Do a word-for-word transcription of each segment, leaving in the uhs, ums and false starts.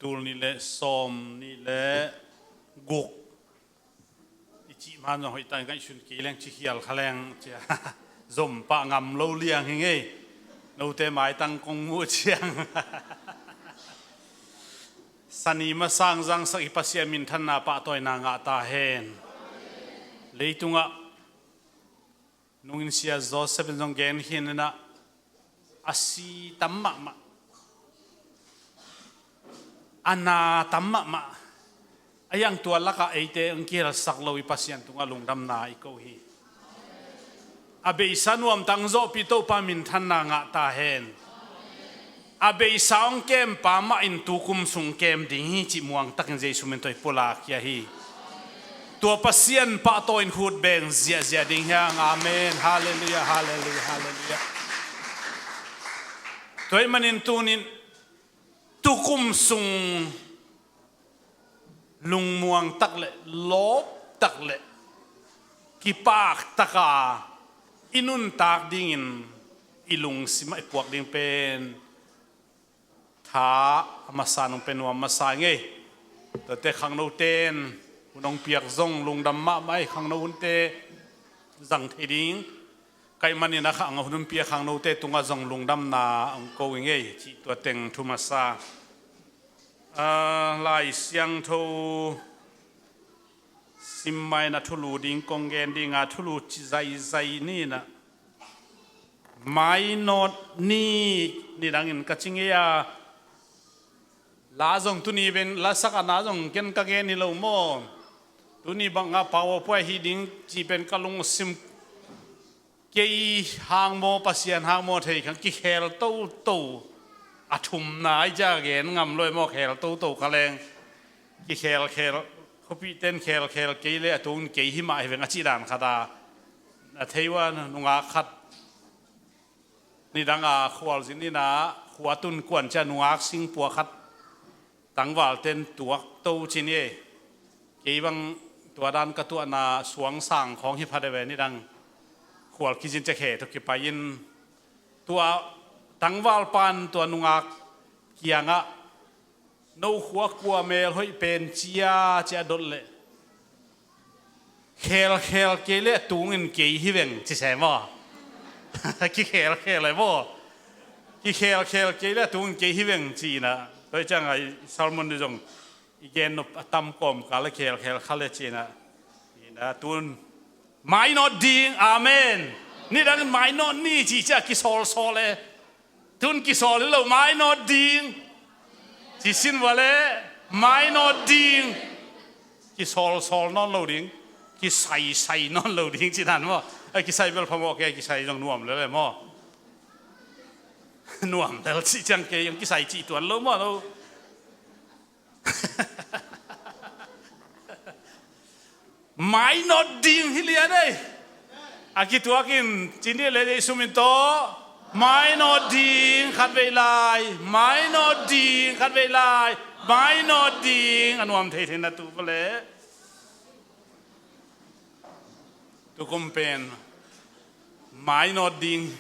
Tul nih le sawm nih le guk i cih man zong hoih tak ngaihsun kei leng ci khial kha leng cia zom pah ngam lo liang hi ngei. Note maitang kong muh ciang sani masang zangsak i Pasian minthanna pahtawina ngah ta hen. Leitungah nungin Sia Joseph in zong gen khin inah a si tam mahmah, a na tam mahmah, a hiang tua lakah eite ang kihelsak lo i Pasian tungah lungdamna i ko hi. A beisa nuamtang zawhpih Topa minthanna ngah ta hen. A beisa hong kempa mah in tukum sung kem ding hi cih muangtakin Jesu min tawh i pulak hi a hi. Tua Pasian pahtawi in khut beng ziahziah ding hiang. Amen. Halleluiah, halleluiah, halleluiah. Tua ahih manin tunin tukum sung lungmuang tak le lawp tak le kipak taka i nuntak dingin i lungsimah i puak ding pen tha a masa nung pen nuam masa ngei. Tuate khangnote in hun hong piak zong lungdam mahmah i khangno hunte zang thei ding. Kaih manin a khang a hun hun piak khangnote tungah zong lungdamna hong ko i ngei cih tua teng thu masa. Ah, Lai Siangtho sim maina thulu ding kong gen dinga thulu ci zaizai ninah mainawt ni nidangin ka ci ngei a. La zong tuni ven la sakana zong ken ka gen hi lo maw? Tuni banga PowerPoint hi ding ci pen ka lungsim kei hang maw, Pasian hang maw thei khan kikhel toto a thumna ai cia gen ngam lo e maw, khel toto ka leng. Kikhelkhel, khuapihte in khelkhel kei le a tungin kei hi mah hi veng a cih dan khata a thei ua. Nungak khat nidanga khualzin inah khua tun kuan cia nungak singpua khat tangvalte in tuak to cin hi. Kei bang tua dan ka tuahna suangsang khawng hi phat e ve. Nidang khual kizin cia khe tawh kipai in tua tangvalpan tua nungak kiangah no khua kua mel hoih pen cia cia dot leh khelkhel kei le a tungin kei hi veng ci se maw? Kikhelkhel e maw? Kikhelkhel kei le a tungin kei hi veng ci inah. Tua hi cianga i sermon ni zong i gen nop a tam kawm kal a khelkhel kha le ci inah. Inah tun mainawt ding. Amen. Nidangin mainawt ni ci cia kisawlsawl e. Tun kisawl hi lo, mainawt ding. Ci sin vua le mainawt ding. Kisawlsawl nawn lo ding. Kisaisai nawn lo ding ci dan maw? A kisai bel phamawh kei, kisai zong nuam lel e maw? Nuam lel cih ciang kei ang kisai cih tuan lo maw lo? Mainawt ding hi lian ei. A kituakin cin dih le Jesu min tawh mainawt ding khatvei lai, mainawt ding khatvei lai, mainawt ding a nuam thei thei na tu pale. Tukum pen mainawt ding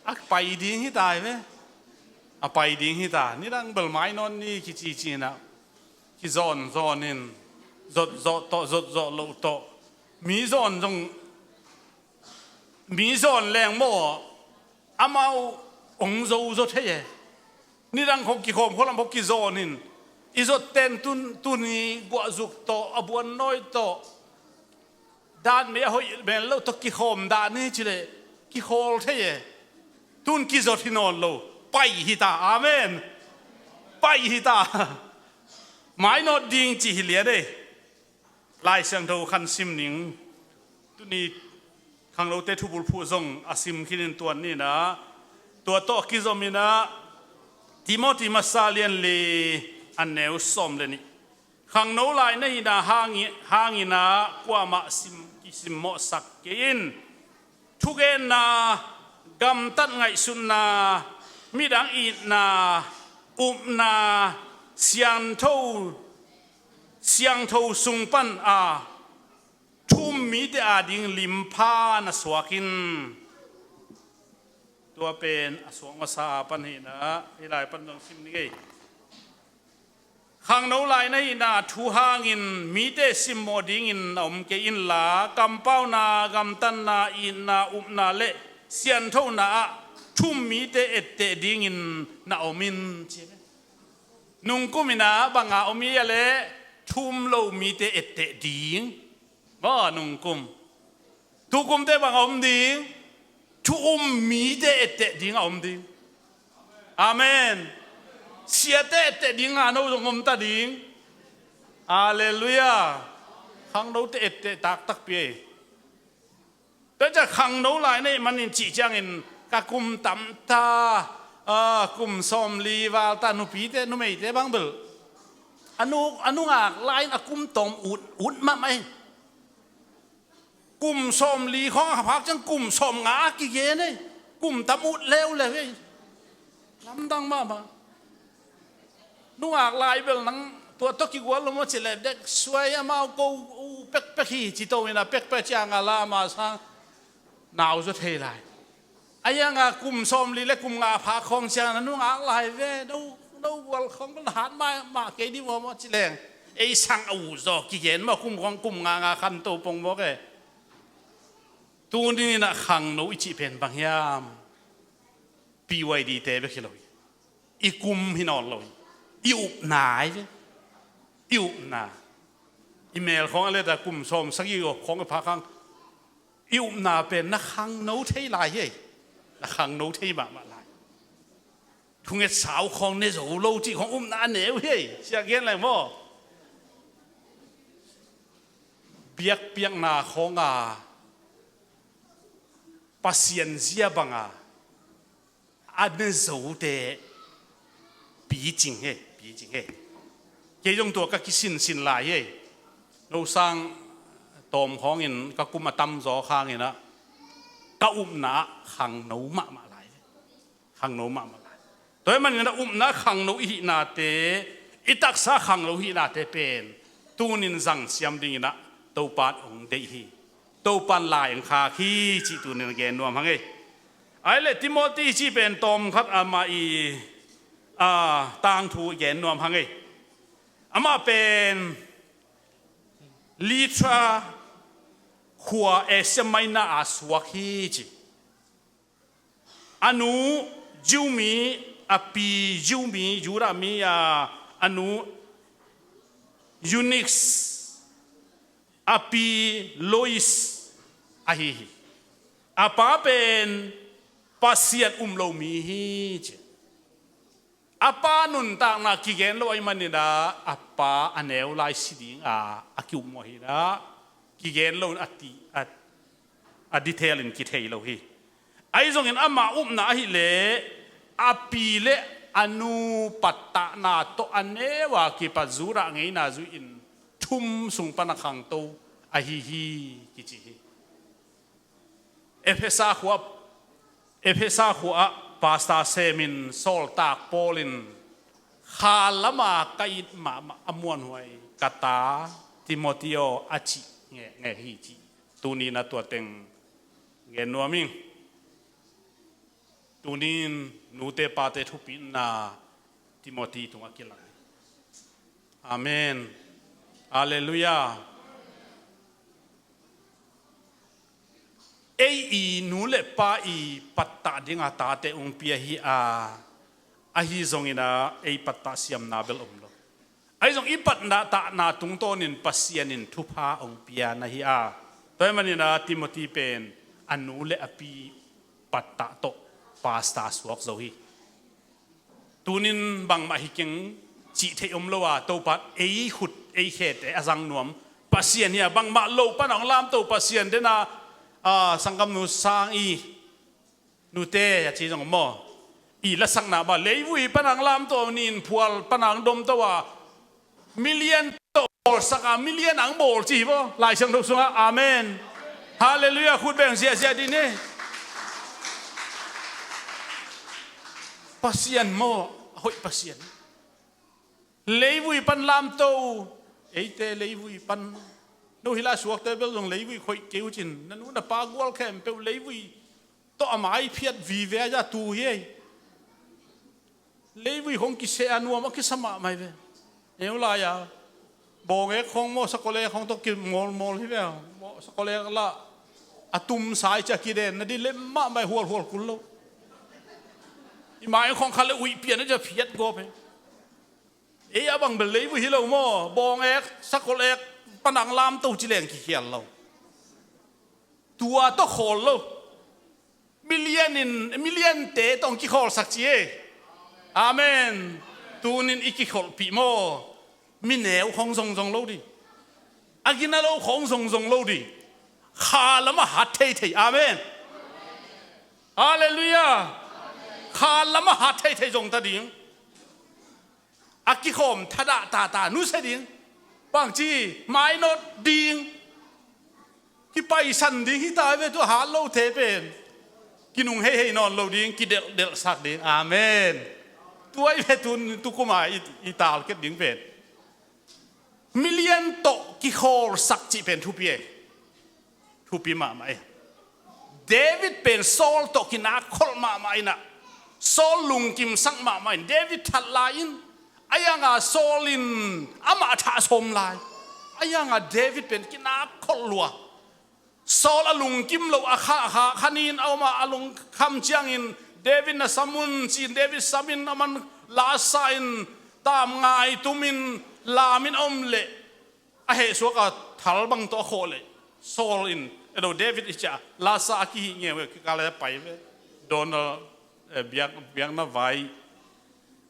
a pai ding hi tai ve. A pai ding hi ta. Nidang bel mainawt ni kici cinah kizawn zawn in zot zawh tawh zot zawh loh tawh mi zawn zong mi zawn leng maw amau ong zo zaw thei e. Nidang khong kikhawm khualam khong kizawn in i zot ten tun tuni guahzuk tawh a buannawi tawh dan mei a hoih mel loh tawh kikhawm dah ni cileh kikhawl thei e. Tun kizot hi nawn lo. Pai hi ta. Amen. Pai hi ta. Mainawt ding ci hi lian e. Lai Siangtho khan sim ning. Tuni khanglote thubulphuh zong a sim khinin tuan ninah tua tawh a kizominah Timoti masa lian li a neu sawm le nih. Khangno lai na hina hangi- hanginah kuamah sim kisimmawhsak kei in. Thugenna, gamtat ngaihsutna, midang itna, upna, siangtho siangtho sung pan a thum mite ading limpha na suak in. Tua pen a suak masa a pan hinah hih lai pan zong sim ni ngei. Khangno lai na hihna thu hangin mite simmawh dingin na om kei inla, kampauna, gamtatna, itna, upna le sianthona ah thu-um mite etteh dingin na om in, ci hi. Nungkum in ah banga om i hia leh, thu-um lo mite etteh ding. Maw, nungkum. Tukumte banga om ding. Thu-um mite etteh ding a om ding. Amen. Siate etteh ding a no zong om ta ding. Halleluiah. Khangnote etteh taktakpi ei. Tua ciang khangno lai na hih manin cih ciangin ka kum tamta, ah, kum sawmli val ta, nupite, numeite bang bel a nu, a nungak lai-in a kum tawm ut, ut mahmah ei. Kum sawmli khawng a phak ciang kum sawmnga a kigen ei. Kum tam ut leuleu ei. Lamdang mahmah. Nungak lai bel nang tua tawh kigual lo maw ci leh, dek suai, amau ko uh pekpek hi ci to in a, pekpek ciang a lam a sang nau zaw thei lai. A hiang a kum sawmli le kum nga phak khawng ciang a, nungak lai ve, no, no gual khawng bel na hat mahmah kei ding maw maw ci leng, ei sang a uh zaw kigen maw, kum khawng kum nga nga khan to pong maw ke. Tuni in ah khangno i cih pen bang hiam? P Y D te bek hi lo hi. I kum hi nawn lo hi. I upna hi ve. I upna. I mel khawng a let a kum sawmsagih khawng a phak hang, i upna pen na khangno thei lai hi. Na khangno thei mahmah lai. Thunget sau khawng ne zo lo cih khawng upna a neu hi. Sia gen leng maw. Biakpiakna khawng a Pasian zia banga a ne zote picing hi, picing hi. Kei zong tua ka kisinsin lai hi. No sang tawm khawngin ka kum a tamzaw khangin ah ka upna ah khangno mahmah lai hi. Khangno mahmah lai. Tua ahih manin ah upna khangno i hihnate, i taksa khangno hihnate pen tunin zangsiam dingin ah Topa in hong deih hi. Topa in lai hong khak hi cih tunin gen nuam hang ei. Ahih leh Timothy cih pen tawmkhat amah i, a, tangthu gen nuam hang ei. Amah pen Lystra khua Asia Minor a suak hi ci. A nu Jew mi, a pi Jew mi, Judah mi a, a nu Eunice, a pi Lois ahi hi. A pa pen Pasian um lo mi hi ci. A pa nuntakna kigen lo ahih manin ah a pa a neu lai si ding a, a ki-up mawh hi in ah kigen lo in a ti, a, a detail in kithei lo hi. Ahi zongin ama upna ahih leh a pi le a nu pattahna tawh a neu a kipat Judah ngeina zui-in thum sung pan a khangto ahi hi kici hi. Efesa khua, Efesa khua ah pastor semin sawltak Paul in kha lama ka it mahmah a muanhuai ka ta Timothy aw a cih ngekngek hi ci. Tuni in ah tua teng gen nuam ing. Tuni in nute pate thupitna Timothy tungah kilang hi. Amen. Halleluiah. Ei i nu le pa i pattah dinga tate hong pia hi a, ahi zongin ah ei pattah siamna bel om lo. Ahi zong i pattahna tungtawnin Pasian in thupha hong pia na hi a, tua ahih manin ah Timothy pen a nu le a pi pattah tawh pastor suak zo hi. Tunin bangmah hi keng cih theih om lo a, Topa in ei khut ei khete a zang nuam Pasian hi a, bangmah lo pan a hong lamto Pasian den a, a, sanggamnu Sang i nute a ci zong maw, i lasakna mah leivui pan a hong lamto, nin phual pan a hong domto a, million tawh bawlsak a, million a hong bawl ci hi maw, Lai Siangtho sungah. Amen. Halleluiah. Khut beng ziahziah dih ni. Pasian maw, a hoih Pasian. Leivui pan lamto, eite leivui pan. No hih lai suakte bel zong leivui khoih kei uh cin, na nu na pa gual khempeuh leivui tawh a mai phiat vive a tu hi ei. Leivui khong kiseh a nuam a kisa mahmah hi ve. Neu lai-a bawngek khong maw, sakolek khong tawh kimawlmawl hi ve. Maw, sakolek lah a tumsa i ci a kidenna ding lem mahmah, hualhual kul lo. I mai khong khat le uih pian a ci a phiat gawp hi. Ei a bang bel leivui hi lo maw, bawngek sakolek panang lamto ci leng kikhial lo. Tua tawh khawl lo. Million in, million-te tawh kikhawlsak ci e. Amen. Tunin i kikholhpih maw, mineu khong zongzong lo ding. A gina lo khong zongzong lo ding. Kha lamah hat theithei. Amen. Halleluiah. Kha lamah hat theithei zong ta ding. A kikhawm thadah tata nusia ding. Bangci mainawt ding. Kipaisan ding hi ta ve, tua hat lote pen. Kinung heihei nawn lo ding, kidelhdelhsak ding. Amen. Tua i ve tun, tukuma i, i talket ding pen. Million tawh kikhawlsak cih pen thupi e. Thupi mahmah e. David pen Saul tawh kinakkholh mahmah inah, Saul lungkimsak mahmah in David that lai-in, a yanga Saul in amah thah sawm lai. A yanga David pen kinakkholh lua. Saul a lungkim lo a kha, kha, khanin a om a, a lungkham ciangin David na sam un ci-in David samin, aman lasa in, tamngai tumin, lamin a om leh, a hehsuak a thal bang tawh a khawh leh, Saul in, edo David i ciah lasa a kihih ngeu, kikal a pai ve. Donald, eh, biak, biakna vai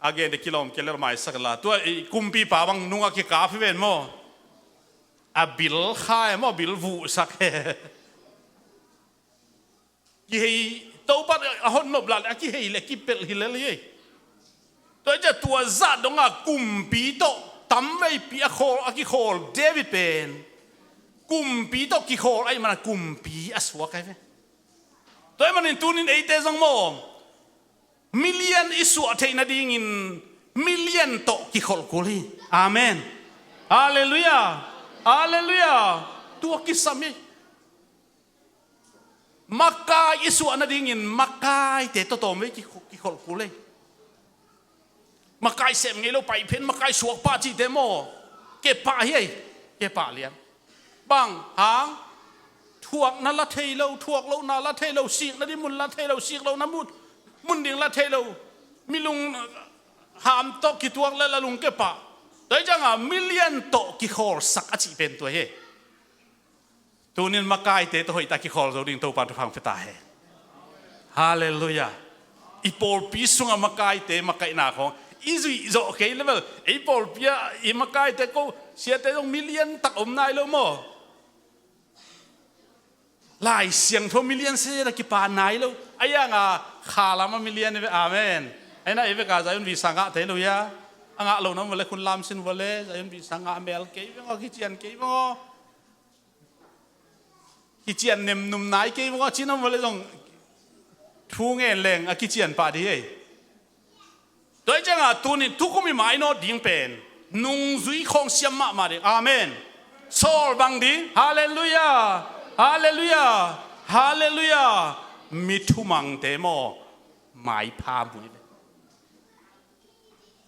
a gente kilawm kelel maisak la. Tua i kumpipa bang nung a kikap hi ven maw. A bil kha e maw, bil vuhsak e. Kihei, Topa a hon nop lah leh a kihei leh kipelh hi lel hi. Tua i ciah tua zah donga kumpi tawh tamveipi a khawl, a kikhawl David pen kumpi tawh kikhawl ahih mana kumpi a suak ahi ve. Tua ahih manin tunin eite zong maw, million i suah theih nadingin million tawh kikholh kul hi. Amen. Halleluiah. Halleluiah. Tua kisam hi. Makai i suah nadingin makaite tawh tawmvei ki, kikholh kul ei. Makai sem ngei lo paiphen, makai suak pah cihte maw, kepah hi ei. Kepah lian. Bang hang? Thuakna la thei lo, thuak lohna la thei lo, sikna ding mun la thei lo, sik lohna mun, mun ding la thei lo. Milung ham tawh kituak le la lung kepah. Tua hi cianga million tawh kikhawlsak a cih pen tua hi. Tunin makaite tawh hoihtak kikhawl zo ding Topa thupha pia ta hen. Halleluiah. I pawlpi sungah makaite makaihna khawng i zuih zawh kei le bel, ei pawlpi ah i makaite ko siate zong million tak om nai lo maw? Lai Siangtho million se na kipan nai lo. A yanga kha lamah million i ve. Amen. Aina i veka Zion visa ngah thei lo hia? A ngah lo na um vale khun lamsin vale, Zion visa ngah mel kei veng aw, kician kei veng aw. Kician nemnum nai kei maw, a cin a maw le zong thu ngen leng a kician pah dih ei. Tua hi cianga tunin tukum i mainawt ding pen nungzui khawng siam mahmah ding. Amen. Saul bang ding. Halleluiah. Halleluiah. Halleluiah. Mi thumangte maw, maipha mu hi ve.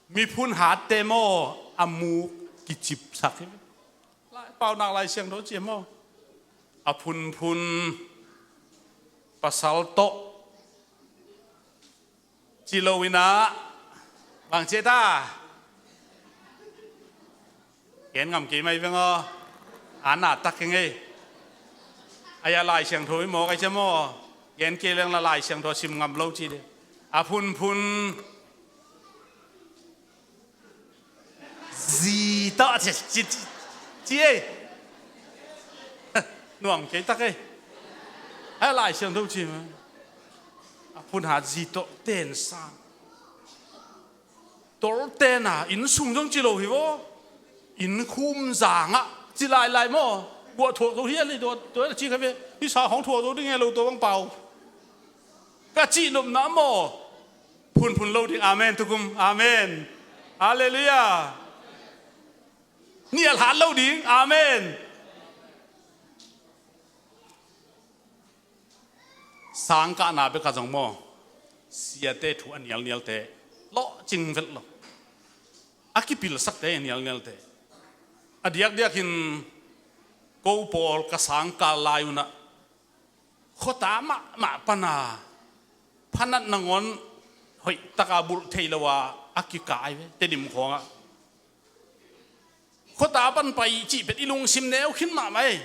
Miphun hatte maw, a muk kicipsak hi ve. Lai, Paunak Lai Siangtho ci maw, a phunphun pasal tawh ci lo inah bang ci ta? Gen ngam kei mai veng aw. A na tak keng ei. Aia Lai Siangtho i mawk ai ci maw. Gen kei leng la Lai Siangtho sim ngam lo ci de. A phunphun zi tawh ci, ci, ci, ci ei. Nuam kei tak ei. Aia Lai Siangtho ci ma, a phun hat zi tawh ten sang. Toltena inn sung zong ci lo hi vaw. Inn khum zangah ci lailai maw? Buah thuak zo hial hi, tua, tua ci kha ve. Hih sa khawng thuak zo ding e lo tua bang pau. Ka cihnopna maw? Phunphun lo ding. Amen tukum. Amen. Halleluiah. Nial hat lo ding. Amen. Sangkahna bek a zong maw, siate thu a nialnialte lawhcing velh lo. a kipilsakte, nialnialte. A diakdiakin ko pawl ka sangkal lai unah khuata mahmah pana phanat nangawn hoihtaka bulh thei lo a a kikah ai ve, Tedim khawngah. Khuata pan pai cih pet i lungsim neu khin mahmah ei.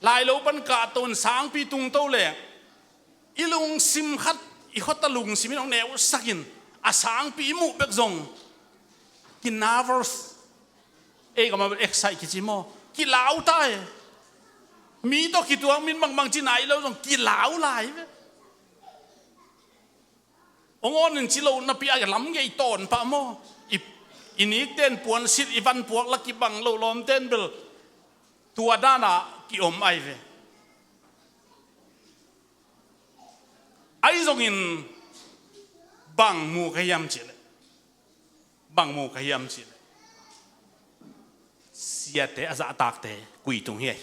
Lailo pan kahto in sangpi tungto leh i lungsim khat, i khuata lungsim in hong neusakin a sangpi i muh bek zong ki-nervous, ei kamah bel excite kici maw, kilau ta e. Mi tawh kituak min bangbang ci nai lo zong kilau lai ve. Hong on in ci lo napi a lam gei tawn pah maw? I, i nikten puansilh, i vanpuak la kibang lo lawmten bel tua dana ki-om ai ve. Ahi zongin bang mu ka hiam cihleh, bang mu ka hiam cihleh, siate a zahtakte kuitung hi ei.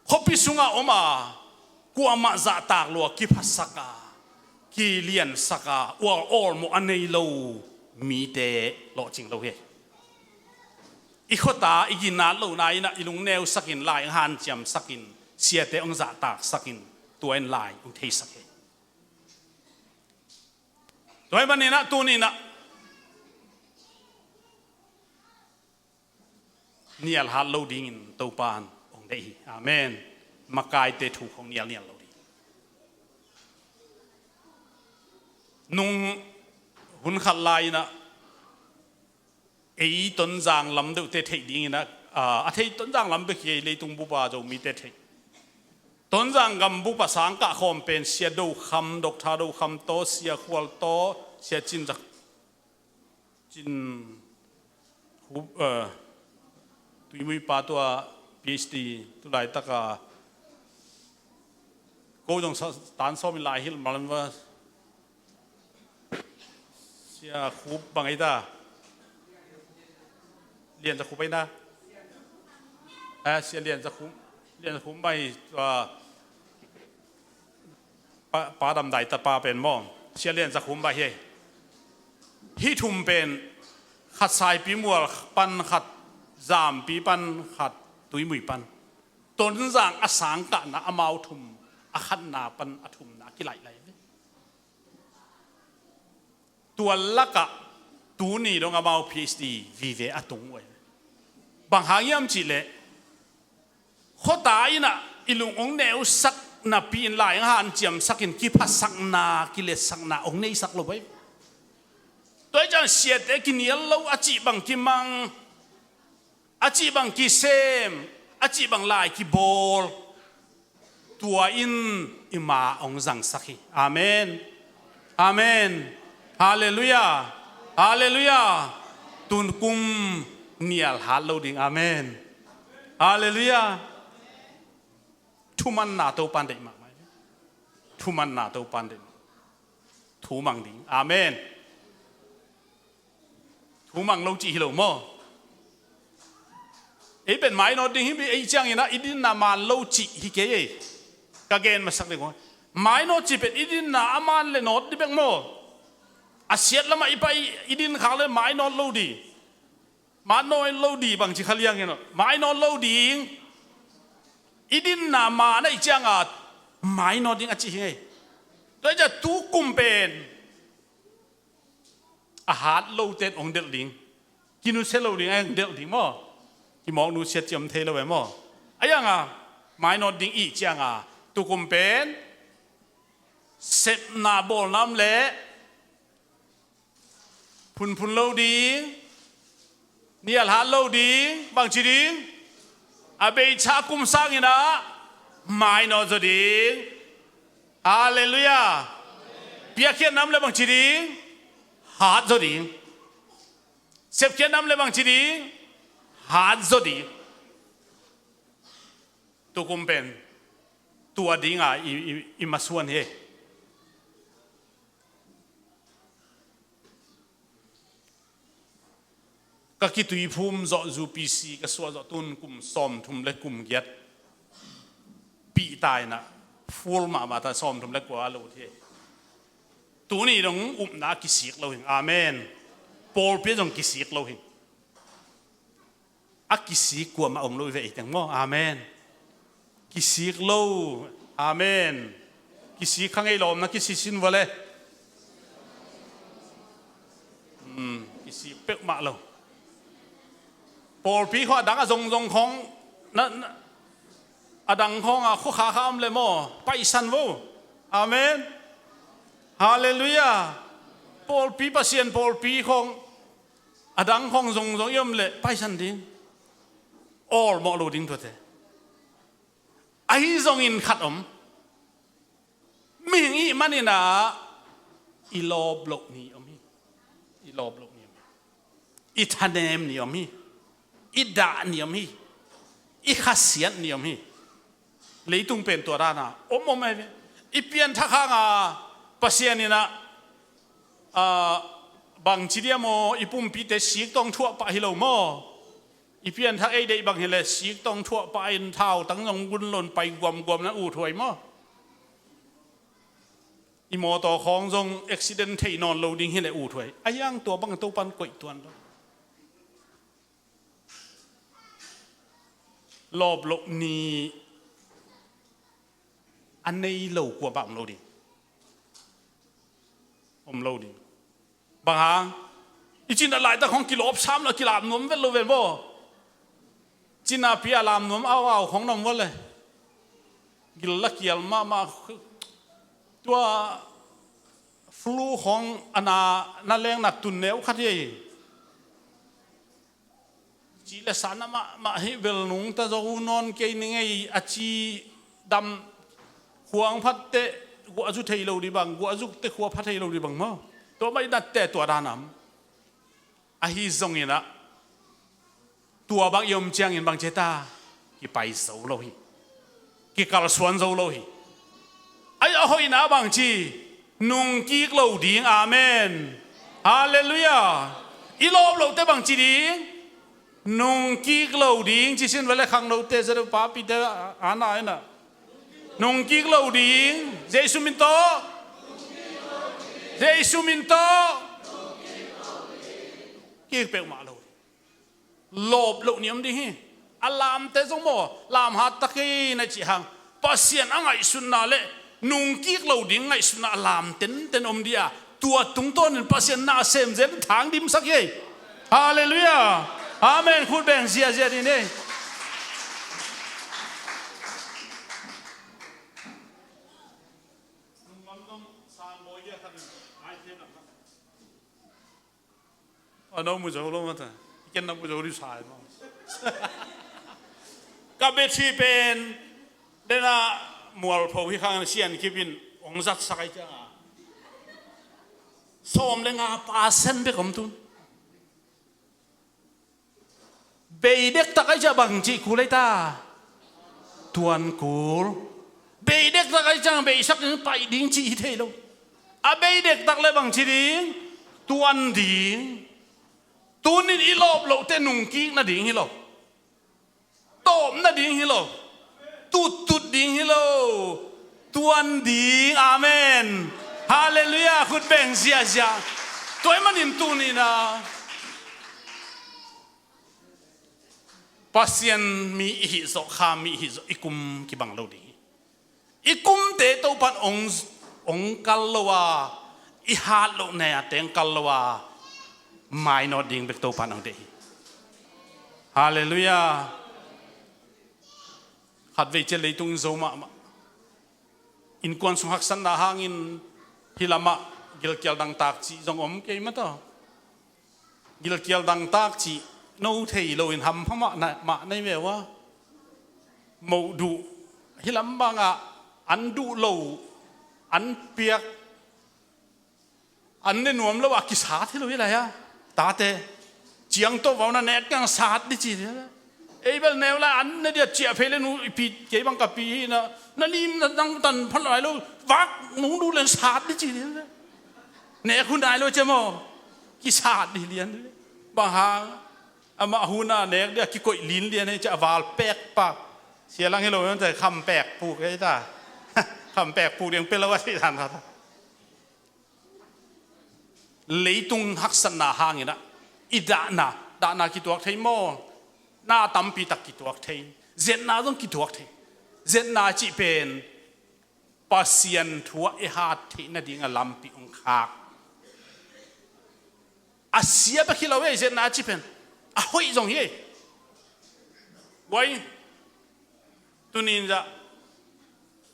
Khuapi sungah om a kuamah zahtak lua, kiphasak a, kiliansak a, ual awlmawh a nei lo mite lawhcing lo hi. I khuata i ginat lohna inah i lungneusakin, lai hong hanciamsakin, siate hong zahtaksakin, tua in lai hong theisak hi. Tua hi maninah tuninah nial hat lo dingin Topa in hong deih hi. Amen. Makaite thu khong nialnial lo ding. Nung hun khat lai-inah ei Tonzang lam deuhte theih dinginah, a, a theih Tonzang lam bek hi, leitung bupa Zomite theih. Tonzang gam bupa sangkah khawm pen Sia Do Kham, Doctor Do Kham tawh, Sia Khual tawh, Sia Cin Zak Cin Khup, eh, Tuimui pa tua PhD tu laitaka ko zong sa-, tan sawm in lai hilh malam va. Sia Khup bang ei ta? Lian Za Khup ei na? Eh, Sia Lian Za Khup, Lian Za Khup mai tua Pa, Pa Dam Dai tapa pen maw, Sia Lian Za Khum Bai hi. Hih thum pen khat Saipi Mual pan, khat Zampi pan, khat Tuimui pan. Tonzang a sangkahna amau thum, a khatna pan a thumna a kilaih lai ve. Tua lakah tuni dong amau PhD vive a tung uh ahi. Bang hang hiam cihleh, khuata inah i lung hong neusak napi-in lai hong hanciamsakin kiphasakna, kiletsakna hong neisak lo ahi. Tua hi ciang siate kinial lo, a cih bang kimang, a cih bang kisem, a cih bang lai kibawl, tua in i ma hong zangsak hi. Amen. Amen. Halleluiah. Halleluiah. Tun kum nial hat lo ding. Amen. Halleluiah. Thumanna Topa'n deih mahmah. Thumanna Topa'n deih. Thumang ding. Amen. Thumang lo cih hi lo maw? Ei pen mainawt ding hi, ei cianginah i dinna man lo cih hi kei ei. Ka gen masak ding uh. Mainawt cih pen i dinna a man le nawt ding bek maw? A siat lamah i pai i din khak le mainawt lo ding. Mainawt lo ding bangci kha liang hi no. Mainawt lo ding. I dinna man a i cianga mainawt ding a cih hi ngei. Tua i ciang tukum pen a hat lote in hong delh ding. Kinusia lo ding a hong delh ding maw? Kimawk nusiat ciam thei lo e maw? A yanga mainawt ding i cianga tukum pen sepna bawlna om leh phunphun lo ding, nial hat lo ding, bangci ding? A beisa kum sanginah mainawt zaw ding. Halleluiah. Piakkhiatna om leh bangci ding? Hat zaw ding. Sepkhiatna om leh bangci ding? Hat zaw ding. Tukum pen tua dinga i, i, i masuan hi. Ka kituiphum zawh, UPC ka suah zawh tun kum sawmthum le kum giat. Pihta inah full mahmah ta, sawmthum le kua a lo thei. Tuni dong upna a kisik lo hi. Amen. Pawlpi ah zong kisik lo hi. A kisik kuamah om lo hi ve, ei teng maw. Amen. Kisik lo. Amen. Kisik kha ngei lawm na kisisin vua le. Hmm, kisik peuhmah lo. Pawlpi khawng a dang a zongzong khawng na, na, a dang khawng a khua kha kha om le maw, paisan vo. Amen. Halleluiah. Pawlpi, Pasian pawlpi khawng a dang khawng zongzong i om le paisan ding. Awlmawh lo ding tuate. Ahi zongin khat om. Mihing i hih manin ah i lawp loh ni om hi. I lawp loh ni om hi. I thanem ni om hi. I dah ni om hi. I khasiat ni om hi. Leitung pen tua dan a om om ahi ve. I pianthak hang a Pasian in ah, ah, bangci dia maw, i pumpite sik tawh thuah pah hi lo maw. I pianthak ei deih bang hi le sik tawh thuah pah in thautang zong gun lo in pai guamguam na, uthuai maw. I mawtaw khawng zong accident thei nawn lo ding hi le, uthuai. A hiang tua bang Topan koih tuan lo. Lawp loh ni a nei lo kuamah om lo ding. Om lo ding. Bang hang? I cina laitak khawng kilawp sam lo, kilam nuam vet lo ven bo. Cina pi a lam nuam au au khawng na om vua le. Gil la kial mahmah. Tua flu khawng a na, na leng na tun neu khat hi. Ci le sa na mahmah hi, bel nungta zo nawn kei ning ei, a ci dam khuang phatte guah zu thei lo dih bang, guah zukte khua pha thei lo dih bang maw. Tua mah i natte tua dan a om. Ahi zongin ah tua bang i om ciangin bang ci ta, kipai zo lo hi. Kikalsuan zo lo hi. Ai, a hoihna bang ci, nungkik lo ding. Amen. Halleluiah. I lawp lote bang ci ding? Nungkik lo ding. Ci sin vele khangnote, zade papite, ana ina. Nungkik lo ding. Jesu min tawh. Jesu min tawh. Kik peuhmah lo. Lawp loh ni om ding hi. A lamte zong maw, lam hat ta kei na cih hang, Pasian a ngaihsutna le nungkik lo ding ngaihsutna a lam tenten om dih a, tua tungtawnin Pasian na a sem zen thang dimsak hi. Halleluiah. Amen. Khut beng ziazia dih ni. A no mu zo lo mata. Ken na mu zo di sai lo. Ka battery pen dena mualpho hi khang sian kipin ong zat sak ai ciang a, sawm le nga percent bek om tun. Bei dektak ai ciang bang cih kul ai ta? Tuan kul. Bei dektak ai ciang beisak ding, paih ding cih hi thei lo. A bei dektak le bang ci ding? Tuan ding. Tunin i lawp lote nungkik nading hi lo. Tawp nading hi lo. Tuttut ding hi lo. Tuan ding. Amen. Halleluiah. Khut beng ziazia. Tua ahih manin tunin a Pasian mi i hih zawh, kha mi i hih zawh, i kum kibang lo ding hi. I kumte Topan ong, ong kal lo a, i hat loh nei a teng kal lo a, mainawt ding bek Topan ong deih hi. Halleluiah. Khatvei ciah leitung in zo mahmah. Innkuan sung haksatna hangin hih lamah gilkial dangtak cih zong om kei mah tawh. Gilkial dangtak cih no thei loin hampha mah na, mah nei ve ua. Moh duh, hih lam bangah an duh lo, an piak, an ne nuam lo a kisat hi lo hi lai a. Tate ciang tawh vau na nek kiang sat di ci hi. Ei bel neu lai an ne dia ciah phei le nu i pi kei bang ka pi hi na, na lim na dang tan phat lai lo, vak nung duh len sat di ci hi. Nek hun nai lo cia maw? Kisat di lian. Bang hang? Amah hun a nek dia kikoih lin lian hi cia a val pek pak. Sia lang hi lo, kham pek puk hi ta. Kham pek puk diang pe lo a si dan ta. Leitung haksatna hangin ah I dahna, dahna kituak thei maw? Na tampi tak kituak thei. Zetna zong kituak thei. Zetna cih pen Pasian thu ah i hat theih nading a lampi hong khak. A sia bek hi lo ei, zetna cih pen a hoih zong hi ei. Guai, tuni in zah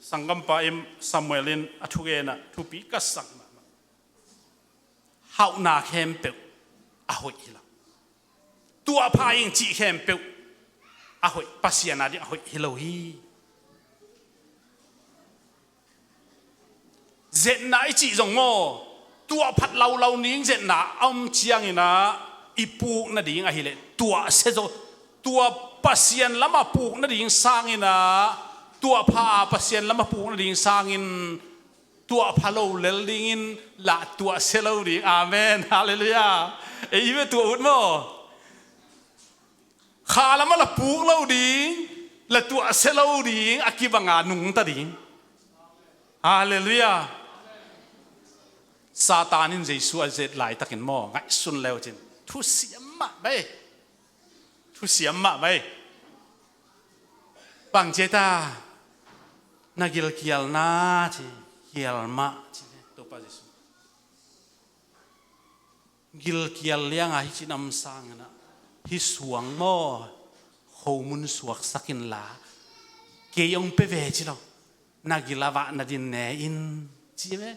sanggampa in, Samuel in a thugen ah thupi ka sak mahmah. Hauhna khempeuh a hoih hi lo. Tuahpha ing cih khempeuh a hoih, Pasian ading a hoih hi lo hi. Zetna i cih zong maw, tuahphat laulau ning zetna a om ciangin ah i puk nading ahileh tuahsia zo. Tua Pasian lamah puk nading sangin ah, tuahpha a Pasian lamah puk nading sangin tuahpha lo lel dingin lah tuahsia lo ding. Amen. Halleluiah. Ei ve tua ut maw? Kha lamah la puk lo ding, la tuahsia lo ding, a kibanga nungta ding. Halleluiah. Satan in Jesu a zet laitakin maw, ngaihsun leucin thusiam mahmah ei. Thusiam mahmah ei. Bang ci ei ta, na gilkialna ci, kial mah ci, Topa Jesu. Gilkial lianga hih ci nam sangin ah, hih suang maw, khomun suaksak inla, kei hong pia ve ci lo, na gil a vah nadin ne in, ci ve.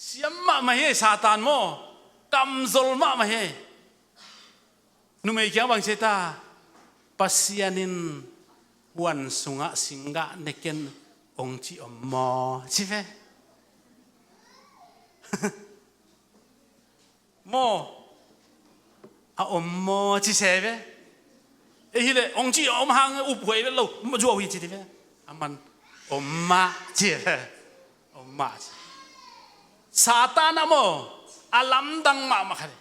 Siam mahmah hi ei Satan maw, kamzol mahmah hi ei. Numei kiang bang ci ei ta, Pasian in huan sungah singgah ne ken hong ci om maw, ci ve. Maw, a om maw ci se ve. Ei hileh hong ci om hang uphuai vet lo, zuau hi ci ti ve. Aman om mah ci ve. Om mah ci. Satan ah maw, a lamdang mahmah khat hi.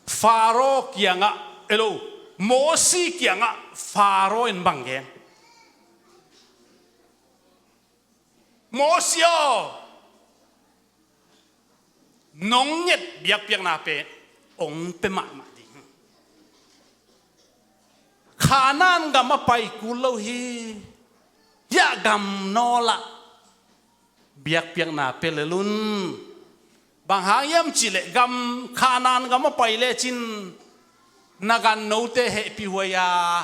Faro kiangah, elo, Mosi kiangah Faro in bang gen? Mosi aw, nong nget biakpiakna pen hong pia mahmah ding. Kanaan gam a pai kul lo hi. Hiah gam nawl ah biakpiakna pia lel un. Bang hang hiam cihleh gam, Kanaan gam a pai lecin na gannote hehpih huai a,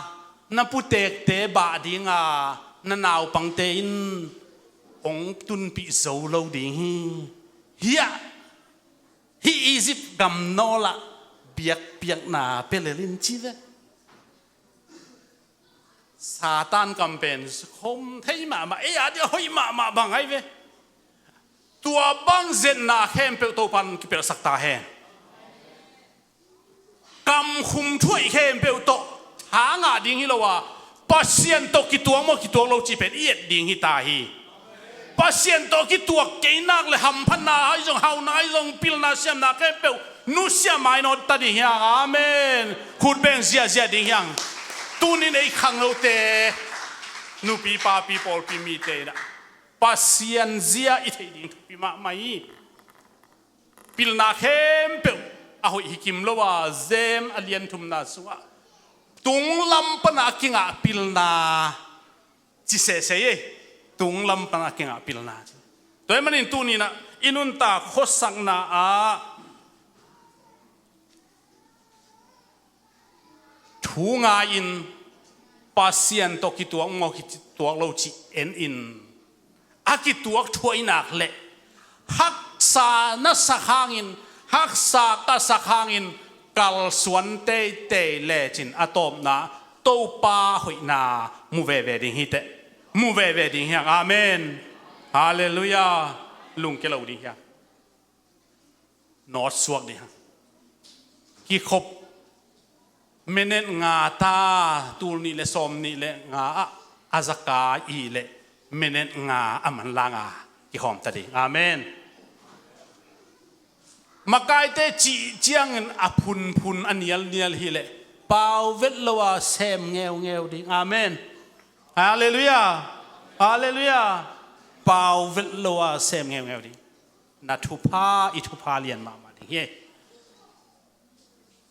na putekte bah ding a, na naupangte in hong tunpih zo lo ding hi. Hiah, hih Egypt gam nawl ah biakpiakna pia lel in ci ve. Satan kam pen khom thei mahmah, ei a dia hoih mahmah bang ai ve. Tua bang zetna khempeuh Topan kipelhsak ta hen. Kam khum thuaih khempeuh tawh tha ngah ding hi lo a, Pasian tawh kituak maw kituak lo cih pen i et ding hi ta hi. Pasian tawh kituak kei nak le hamphatna ahi zong, hauna ahi zong, pilna siamna khempeuh nusia mainawt ta ding hiang. Amen. Khut beng ziahziah ding hiang. Tunin ei khangnote, nupi papi pawlpi mite in ah Pasian zia i theih ding thupi mahmah hi. Pilna khempeuh a hoih hi kim lo a, James a lian thumna sungah tunglam pana a kingah pilna ci sese ei. Tunglam pana a kingah pilna ci. Tua ahih manin tuninah i nuntak khuasakna ah thu ngai-in Pasian tawh kituak maw kituak lo cih en in, a kituak thuaihnak le haksa na sak hangin, haksa ka sak hangin kalsuan teitei lecin a tawpna Topa hoihna mu veve ding hiteh. Mu veve ding hiang. Amen. Halleluiah. Lungke lo ding hiang. Nawt suak ding hiang. Kikhop minute nga ta, tul nih le sawm nih le nga ah a zaka i le minute nga a manlang a kikhawm ta ding. Amen. Makaite cih ciangin a phunphun a nialnial hi le pau vet lo a sem ngeungeu ding. Amen. Halleluiah. Halleluiah. Pau vet lo a sem ngeungeu ding. Na thupha, i thupha lian mahmah ding hi.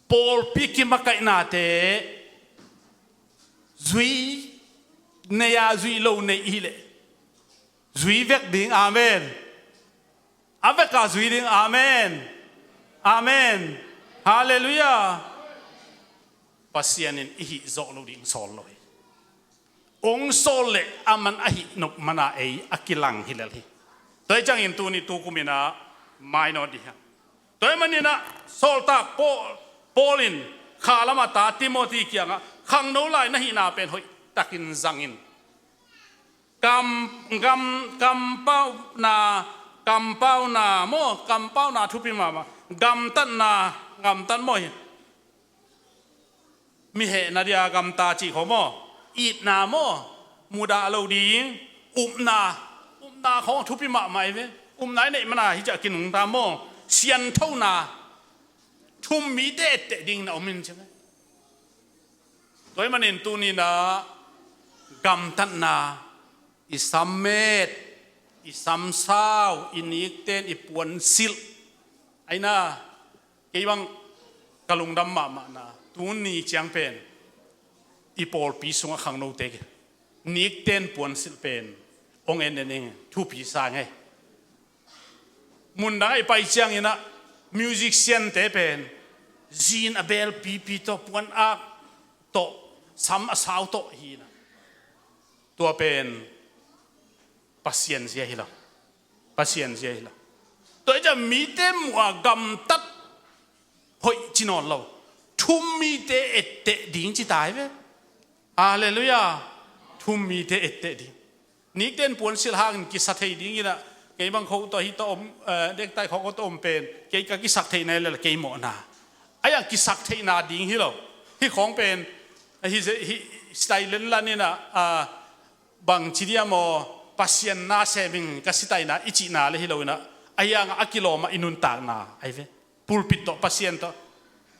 Pawlpi kimakaihnate zui nei-a zui lo nei i hih leh zui vek ding. Amen. A veka zui ding. Amen. Amen. Halleluiah. Pasian in i hih zawh loh ding sawl lo hi. Ong sawl leh a man a hih nop mana ei a kilang hi lel hi. Tua hi ciangin tuni tukum inah mainawt dih hi. Tua hi maninah sawltak Paul, Paul in khalam a ta Timothy kiangah khangno lai na hihna pen hoihtakin zangin kam, kam, kampauna, kampauna maw, kampauna thupi mahmah, gamtatna, gamtat maw hi. Mi hehna dia gamta cih khawng maw, itna maw, mudah lo ding, upna, upna khawng thupi mahmah hi ve. Upna i neih mana hi ciah kinungta maw, sianthona, thum mite etteh dingin a om in ci ve. Tua hi manin tuninah gamtatna, i sammet, i samsau, i nikten, i puansilh. Aina, kei bang ka lungdam mahmahna tuni ciang pen i pawlpi sungah khangnote kei nikten puansilh pen ong en en ing, thupi sa ngei. Mundang a i pai cianginah musician-te pen zin a beel pipi tawh, puan ak tawh, sam a sau tawh hinah, tua pen Pasian zia hi lo. Pasian zia hi lo. Tua hi ciah mite muh a gamtat hoih ci nawn lo, thum mite etteh ding ci ta hi ve. Halleluiah. Thum mite etteh ding. Nikten puansilh hangin kisa thei dinginah kei bang kho tawh hi tawh om, eh, nektai khawng tawh om pen kei ka kisak theihna hi lel kei mawhna. A iang kisak theihna ding hi lo. Hih khawng pen hi, hi style lenlan inah, ah, bangci dia maw, Pasian na sem ing ka sitaina i cihna le hi loinah a iangah a kilawmah i nuntakna ahi ve. Pulpit tawh Pasian tawh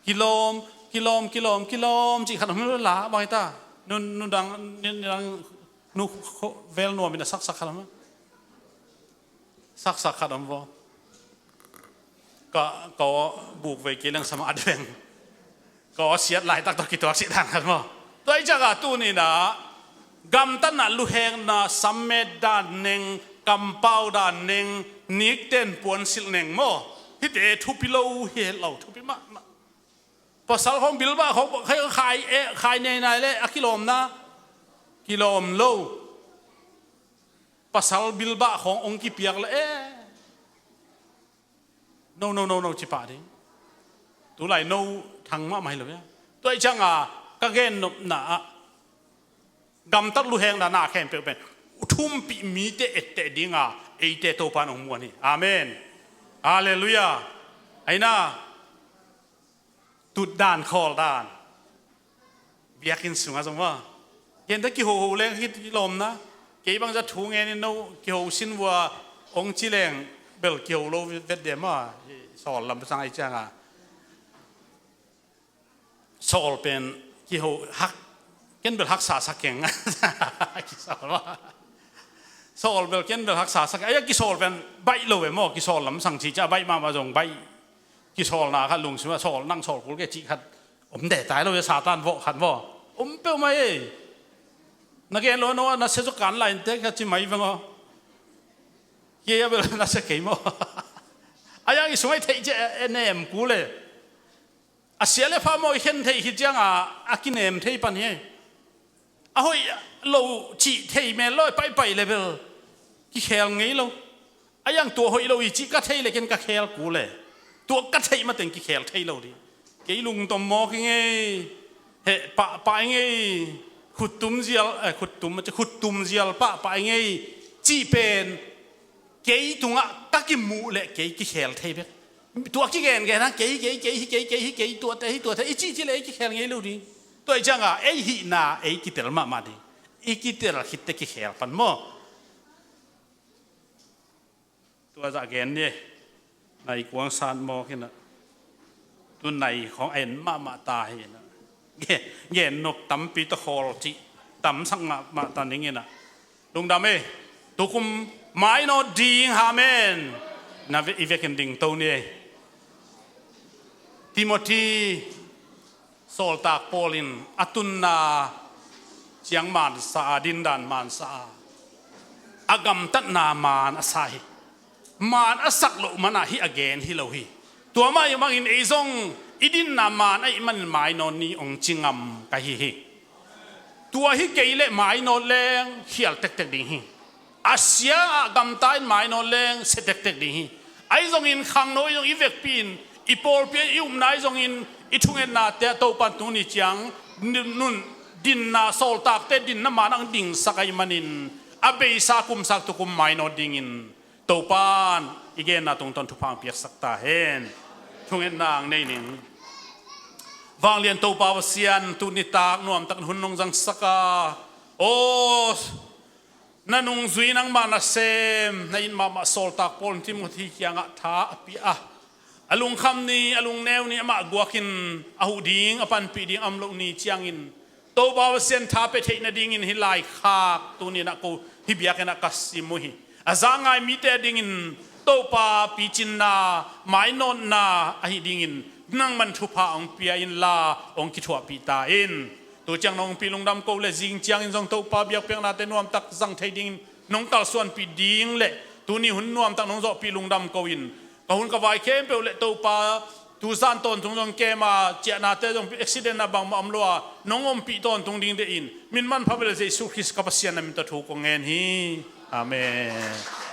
kilawm, kilawm, kilawm, kilawm cih khat om hi lo la bang hi ta. Nun, nundang, nundang, nu vel nuamin a saksak khat om. Saksak khat om vaw. Ka, ka aw buk vei kei leng sama a deng. Ka aw siat laitak tawh kituak sih dan khat maw. Tua hi ciangah tuninah gamtatna, luhekna, sammet dan neng, kampau dan neng, nikten puansilh neng maw. Hihte thupi lo hi het lo, thupi mahmah. Pasal khawng bilbah khawng khai, khai, eh, khai nei nai le a kilawmna, kilawm lo. Pasal bilbah khawng ong kipiak le, eh, no, no, no, no ci pah ding. Tulai no thang mahmah hi lo ia. Tua hi cianga ka gennopna ah gamtat luhekna na khempeuh pen thumpih mite etteh dinga eite Topa in ong muan hi. Amen. Halleluiah. Aina, tutdan, khawldan. Biakinn sungah zong maw, gente kihoho leng kilawmna. Kei bangzah thu ngenin no kiho sin vua ong ci leng bel kiho lo vet dia maw. Sawl lam sang ahi cianga sawl pen kiho hak, ken bel haksa sa keng. Kisawl maw. Sawl bel ken bel haksa sa keng. Aia kisawl pen baih lo ve maw. Kisawl lam sang ci cia baih mahmah zong baih. Kisawlna khat lungsim ah sawl, nang sawl kul kei cih khat om deh tai lo ve. Satan vawh khat maw om peuhmah ei. Na gen lo no na sia zuk kan lai inte khat ci mai veng aw. Kei a bel na sia kei maw. A yang i sung ai theih ciah e nem kul e. A sia le pha maw i khen theih khit cianga a kinem thei pan hi. A hoih lo cih thei mel lo, paipai le bel kikhel ngei lo. A yang tua hoih lo i cih ka thei le ken ka khel kul e. Tua ka theih mateng kikhel thei lo ding. Kei lungtom mawk i ngei, heh pahpah i ngei, khuttum zial, eh, khuttum, khuttum zial pahpah i ngei cih pen kei tungah ka kimuh leh kei kikhel thei bek. Tua kigengen a kei, kei, kei, hi kei, kei, hi kei, tuate, hi tuate, i cih cih leh ei kikhel ngei lo ding. Tua i cianga ei hihna ei kitel mahmah ding. I kitel khitte kikhel pan maw. Tua zah gen ni. Nai kuang san mawk hinah. Tu nai khawng a en mahmah ta hinah. Gen, gen nok tampi tawh khawl cih tamsak mahmah ta ning hinah. Lungdam e. Tukum mainawt ding, amen. Na ve, i vekin ding to ni e. Timothy Sawltak Paul in a tunna ciang mansa a, dindan mansa a, a gamtatna man a sa hi. Man a sak loh manah hih a gen hi lo hi. Tua mah ahih manin ei zong i dinna man ahih manin mainawt ni hong ci ngam ka hi hi. Tua hi kei leh mainawt leng khial tektek ding hi. A sia ah gamta in mainawt leng sia tektek ding hi. Ahi zongin khangno i zong i vekpi in, i pawlpi ah i upna ahi zongin, i thungennate ah Topan tuni ciang nun, dinna, sawltakte dinna man ang dingsak ahih manin, a beisa kumsak tukum mainawt dingin Topan i genna tungtawn thupha ang piaksak ta hen. Thungetna ang nei ning. Vanglian Topa Pasian, tuni tak nuamtak hun nong zangsak a, aw, na nungzui nangmah nasem, na it mahmah sawltak Paul in Timothy kiangah tha a pia a, a lungkham ni, a lungneu ni, amah guakin a huh ding, a panpih ding a om loh ni ciangin, Topa Pasian tha pia theih nadingin hih laikhak tuni-in ah ko hih biakinn ah ka sim uh hi. A za ngai mite adingin Topa picinna, mainawtna ahih dingin nangman thupha hong pia inla, hong kithuahpih ta in. Tu ciang nong hong pih lungdam ko leh zing ciangin zong Topa biakpiaknate nuamtak zang thei dingin nong kalsuanpih ding leh tuni hun nuamtak nong zawhpih lungdam ko in, ka hun ka vai khempeuh leh Topa, tu zan tawntung zong kem a, ciahnate zong accident a bangmah om lo a, nong ompih tawntung ding deih in, min manpha bel Jesu Khrist ka Pasian na min tawh thu kong ngen hi. Amen.